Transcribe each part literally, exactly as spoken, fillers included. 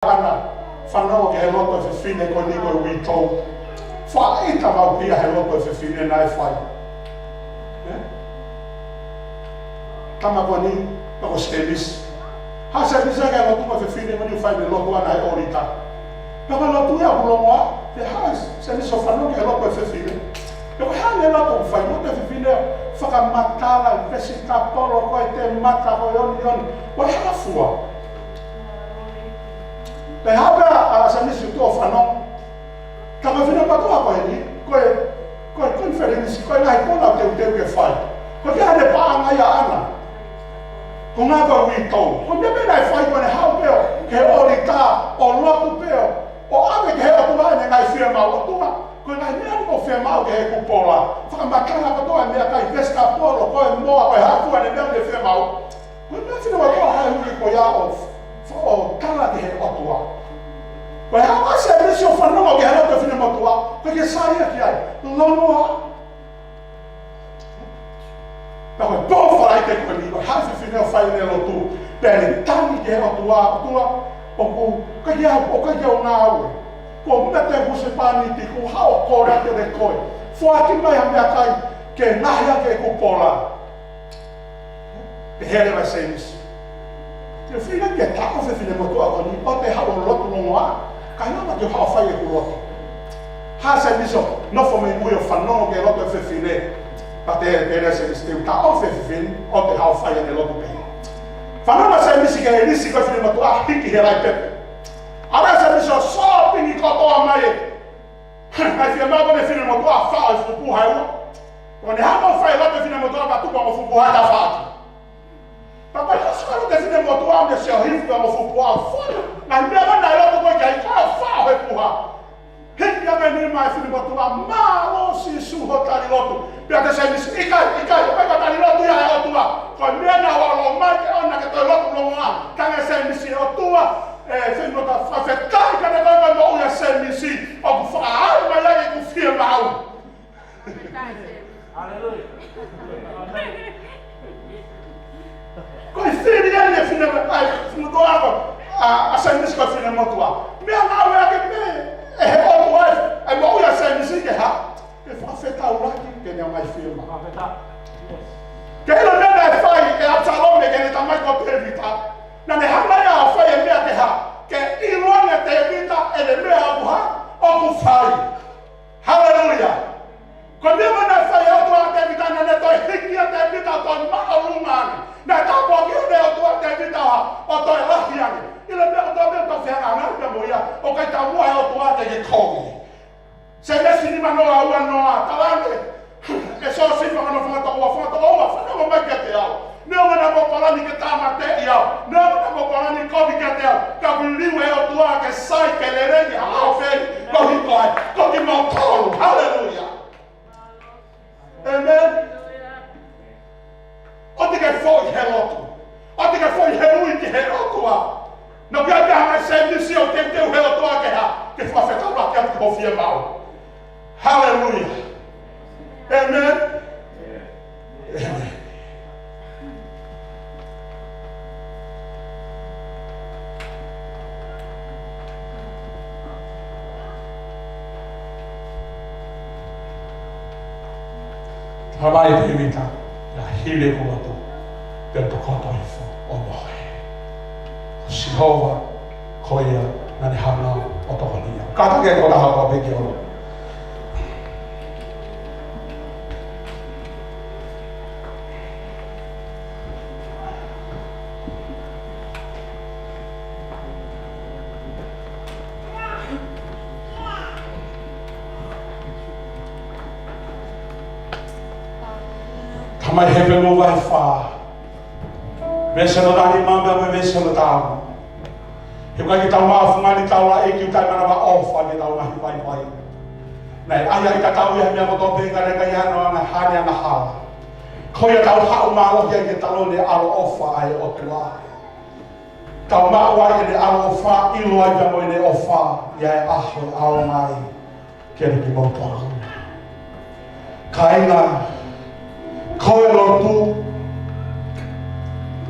ʻAna, fanongo ki he lotu ʻa e fefine ko eni ko e uitou. Faʻa ʻita maʻu pē ia he lotu ʻa e fefine naʻe fai. Ē? Tama ko eni, pea ko Sēmisi. Hā Sēmisi ki he lotu ʻa e fefine ko eni ʻoku fai ʻene lotu ʻana he ʻōlita. Pea ko e lotu ia ʻoku longoaʻa, pea hā Sēmisi ʻo fanongo ki he lotu ʻa e fefine. Pea ko e hā ʻene lotu ʻoku fai, lotu ʻa e fefine, fakamatala, veesi tapolo, ko e te mata, ko e onioni, ko e hā fua. Pea hā pē ʻa Sēmisi ʻo tuʻu ʻo fanongo. Ka ko e finemotuʻa ko eni, ko e, ko e konifelenisi, ko e ngaahi konga ʻoku teuteu ke fai. Ko e ʻikai ke paʻanga ia ʻana. Ko e ngaahi ko e uitou. Ko e meʻa pē naʻe fai ko ʻene haʻu pē ʻo, ki he ʻōlita, ʻo lotu pē ʻo, ʻo ʻave ki he ʻOtua ʻene ngaahi fiemaʻu ʻOtua. Ko e ngaahi meʻa ni ʻoku ou fiemaʻu ki he kupola. Fakamatala kotoa e meʻakai, veesi tapolo, ko e moa, ko e hā fua ʻene meʻa ʻoku ne fiemaʻu. Ko e meʻa finemotuʻa ʻa e ui ko ia ʻo, ʻo tala ki he ʻOtua. Ko e hā Sēmisi ʻo fanongo ki he lotu ʻa e finemotuʻa, ko e ke sai ia ki ai. Longoaʻa. Pea ko e pō Falaite ko eni, ko e hā e fefine ʻo fai ʻene lotu. Pea ne tangi ki he ʻOtua, ʻOtua, ʻoku ʻikai ke au, ʻoku ʻikai ke u ngāue. Ko e meʻa te husepāniti, ko e hā ʻoku ou kole atu kiate koe. Foaki mai ha meʻakai, ke ngaohi ʻaki e kupola. Pehē leva ʻe Sēmisi. Te u feinga ke taʻofi e finemotuʻa ko eni, ʻo te haʻu ʻo lotu longoaʻa, kae lava ke u haʻu ʻo fai ʻeku lotu. Hā Sēmisi ʻo nofo mei mui ʻo fanongo ki he lotu ʻa e fefine. Pea te, pehē leva ʻe Sēmisi te u taʻofi e fefine, ʻo te haʻu ʻo fai ʻene lotu pē. Fanongo Sēmisi ki he lisi ko ē ʻa e finemotuʻa, hiki he laʻi pepa. ʻAlu Sēmisi ʻo sōpingi kotoa mai e ngaahi fiemaʻu ko ē ʻa e finemotuʻa, fā ʻo e fuʻu puha ʻe ua. Ko ʻene hanga ʻo fai e lotu ʻa e finemotuʻa ka tuku ʻa e ongo fuʻu puha ʻe taha fā atu. Pea ko e hā e sio ʻa e finemotuʻa mei he sio hifo ki he ongo fuʻu puha ʻe fā. Ngaahi meʻa ko ē naʻe lotu ko ē ki ai ko e fā ʻo e puha. Hiki hake e nima ʻa e finemotuʻa, mālō Sīsū hoʻo tali lotu. Pea pehē ʻe Sēmisi, ʻikai, ʻikai, ʻikai ko e tali lotu ia ʻa e ʻOtua. Ko e meʻa naʻa ku ʻalu mai ke ʻoua naʻa ke toe lotu longoaʻa. Talaange ʻe Sēmisi, ʻOtua, ē, finemotuʻa, fakafetaʻi kiate koe ko e moʻui ʻa Sēmisi. ʻOku fakaʻau mai ai ʻeku fiemaʻu. Haleluia. Ko e fili ʻeni e fine-, ʻa e finemotuʻa ko, ʻa, ʻa Sēmisi ko e finemotuʻa. Meʻangāue ʻaki pē ʻe he ʻOtua ʻa e moʻui ʻa Sēmisi ke hā? Ke fakafetaulaki ki heʻene ngaahi fiemaʻu. Ke ʻilo meʻa naʻe fai ʻe ʻApisalome ki heʻene tamai ko Tēvita. Naʻa ne hanga ia ʻo fai e meʻa ke hā? Ke ʻilo ange ʻe Tēvita ʻene meʻa ʻoku hā? ʻOku fai. Haleluia. Ko e meʻa naʻe fai ʻe he ʻOtua kia Tēvita, naʻa ne toe hiki ʻa Tēvita ʻo toe māʻolunga ange. Naʻe tāpuakiʻi ʻe he ʻOtua ʻa Tēvita ʻo toe lahi ange. ʻIlo meʻa kotoa pē ʻoku tau fehangahangai pea mo ia, ʻoku ʻikai taumuʻa ʻe he ʻOtua ke ke kovi. Sēnesi nimanoa ua noa, talaange ʻe Siosifa ki hono fanga tokoua, fanga tokoua, fanongo mai kiate au. Neongo naʻa mou palani ke tāmateʻi au. Neongo naʻa mou palani kovi kiate au. Ka ʻoku liliu ʻe he ʻOtua ke sai pe lelei ha ʻaofeli koeʻuhi ko e, ko kimoutolu. Haleluia. ʻĒmeni. ʻOua te ke foʻi he lotu. ʻOua te ke foʻi he ui ki he ʻOtua. Naʻe ʻikai ke hanga ʻe Sēmisi ʻo teuteu he ʻOtua ke hā? Ke fakafetaulaki atu ki hoʻo fiemaʻu. Haleluia. ʻĒmeni. ʻĒmeni. Talamai ʻe Tēvita, naʻe hili ʻeku lotu, pea tokoto hifo ʻo mohe. Ko Sihova, ko ia naʻa ne hanga ʻo tokoniʻi au. Kātaki e tokotaha ʻoku piki ʻolo. Talamai ʻe Hepelū vahe fā, veesi hono taha nima pea mo e veesi hono taha ono. He ʻoku ʻikai ke tau maʻu ha fungani taulaʻeiki ʻoku taʻemanavaʻofa ʻi heʻetau ngaahi vaivai. Naʻe ʻai ʻa e tatau ia he meʻa kotoa pē ka naʻe ʻikai hano anga hane angahala. Ko ia tau haʻu mālohi ai ke taloni e ʻaloʻofa ʻa e ʻOtua. Tau maʻu ai ʻene ʻaloʻofa, ʻilo ai pea mo ʻene ʻofa, ʻi he ʻaho ʻe ʻaonga ai kiate kimoutolu. Kāinga, ko e lotu,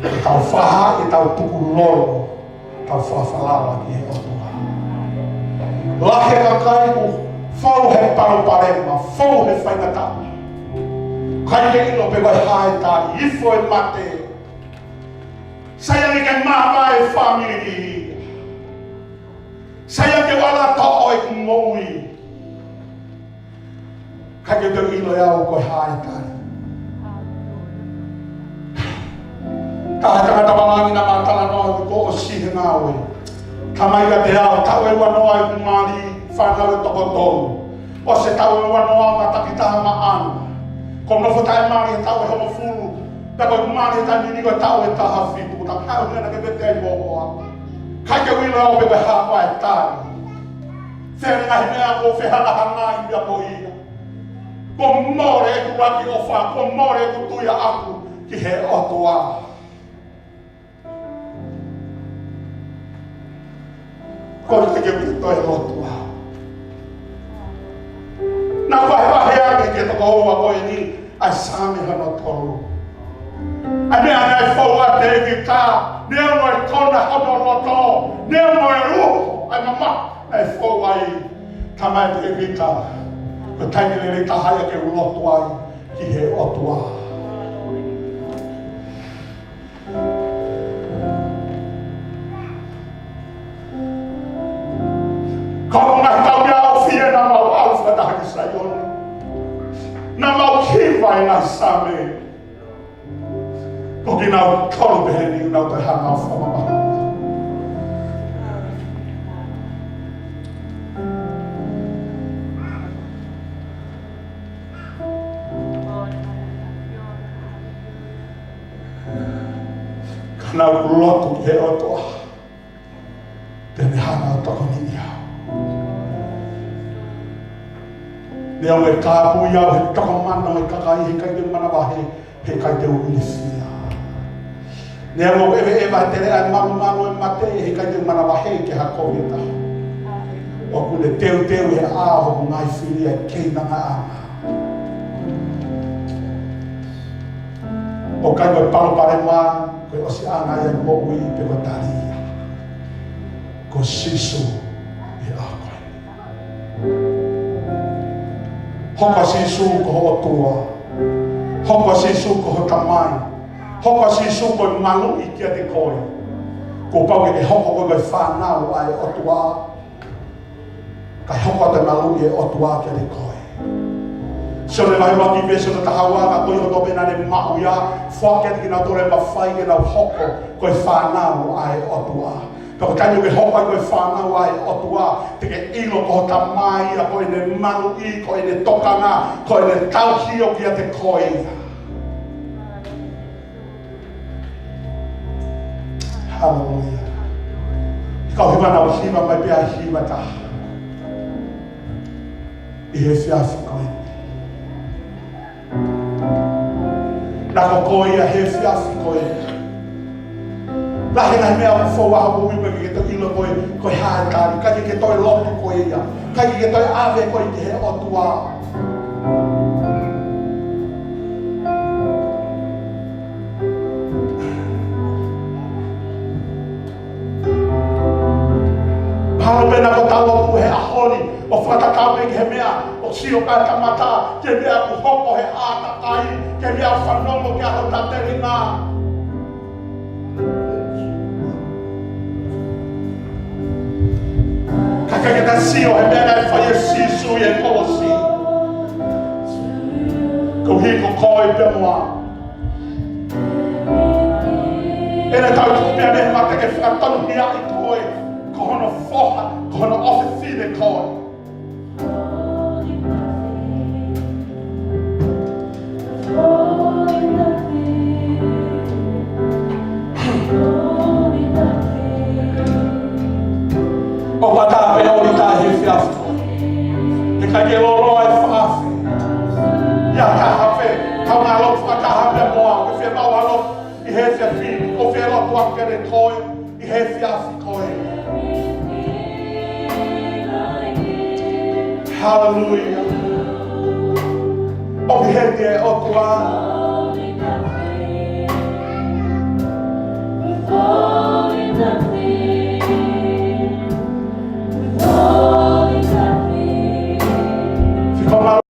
ʻetau fakahā, ʻetau tukulolo, Tau fafalala ki he ʻOtua. Lahi e kakai ʻoku fou he palopalema, fou he faingataʻa. ʻIkai ke ʻilo pe ko e hā e tali, ifo e mate. Sai ange ke mavae e fāmili. Sai ange ke ala toʻo ʻeku moʻui. ʻIkai ke toe ʻilo ʻe au ko e hā e tali. Taha e tangata malangi naʻa ma talanoa atu kuo ʻosi he ngāue. Talamai kiate au, taʻu ʻe uanoa ʻeku mali, fānau ʻe toko tolu. ʻOsi e taʻu ʻe uanoa ma takitaha maʻana. Kuo u nofo taʻemali he taʻu ʻe hongofulu. Pea ko ʻeku mali he taimi ni ko e taʻu ʻe taha fitu. Taha ʻo hena ke vete ai mo hoa. ʻIkai ke u ʻilo au pe ko e hā e tali. Fēfē ngaahi meʻa ʻoku ou fehangahangai mo ia. Kuo mole ʻeku ʻuluaki ʻofa, kuo mole ʻeku tui ʻaʻaku ki he ʻOtua. Ko e te ke pito e lotu ʻa. Naʻa ku vahevahe ange ki he tokoua ko eni, ʻa e Saame hono tolu. ʻA e meʻa naʻe fou ai ʻa Tēvita, neongo e kona hono loto, neongo e uho ʻa e mamahi naʻe fou ai, talamai ʻe Tēvita, ko e taimi lelei taha ia ke u lotu ai ki he ʻOtua. Ko e ngaahi tau ia ʻo fie naʻa mau ʻalu fakataha ki Saione. Naʻa mau hiva e ngaahi Saame. Ko kinautolu pē heni, nau toe hanga ʻo fakamamahi. Ka naʻa ku lotu ki he ʻOtua, pea ne hanga ʻo tokoniʻi au. Neongo e kāpui au he toko mano e kakai, heʻikai te u manavahē, heʻikai te u ilifia. Neongo e ʻeveʻeva he teleʻa e malumalu e mate, heʻikai te u manavahē ki ha kovi ʻe taha. ʻOku ne teuteu he ʻao hoku ngaahi fili ʻa e keinangaʻanga. ʻOku ʻikai ko e palopalema, ko e ʻosiʻanga ia e moʻui pe ko e tali ia. Ko Sīsū ʻi he ʻaho ko eni. Hoko ʻa Sīsū ko ho ʻOtua. Hoko ʻa Sīsū ko ho Tamai. Hoko ʻa Sīsū ko e maluʻi kiate koe. Kuo pau ke ke hoko koe ko e fānau ʻa e ʻOtua. Kae hoko atu e maluʻi e ʻOtua kiate koe. Sione vahe ua ki he veesi hono taha ua, ka ko e ʻOtua pē naʻa ne maʻu ia, foaki kiate kinautolu e mafai ke nau hoko ko e fānau ʻa e ʻOtua. Pea ko e taimi ʻoku ke hoko ai ko e fānau ʻa e ʻOtua, te ke ʻilo ko ho Tamai ia ko ʻene maluʻi, ko ʻene tokanga, ko ʻene tauhi ʻo kiate koe ia. Haleluia. Kau hiva, nau hiva mai pē ʻa e hiva taha ʻi he efiafi ko eni. Naʻa ko koe ia he efiafi ko eni. Lahi e ngaahi meʻa ʻoku fou ai hoʻo moʻui, ʻikai ke ke toe ʻilo koe ko e hā e tali, ʻikai ke ke toe lotu koe ia, ʻikai ke ke toe ʻave koe ki he ʻOtua. Mahalo pē naʻa ko ʻetau lotu he ʻaho ni ʻo fakatatau pē ki he meʻa ʻoku sio ki ai e kamata, ki he meʻa ʻoku hoko he ʻātakai, ki he meʻa ʻoku fanongo ki ai hotau tēvita. Ka ʻikai ke ta sio he meʻa naʻe fai ʻe Sīsū ʻi he kolosi. Koeʻuhi ko koe pē mo au. ʻEne tau tuʻu pē mei he mate ke fakatonuhiaʻi koe ko hono foha, ko hono ʻofefine koe. ʻOku ʻatā pē ʻo ʻita he efiafi. ʻIkai ke loloa e fakafe. ʻIa taha pē, kau ngalo fakataha pē mo au, ke fie mau ʻalu ʻi he efiafi, ʻo fie lotu ake kiate koe ʻi he efiafi ko eni. Haleluia. ʻOku ʻi heni e ʻOtua.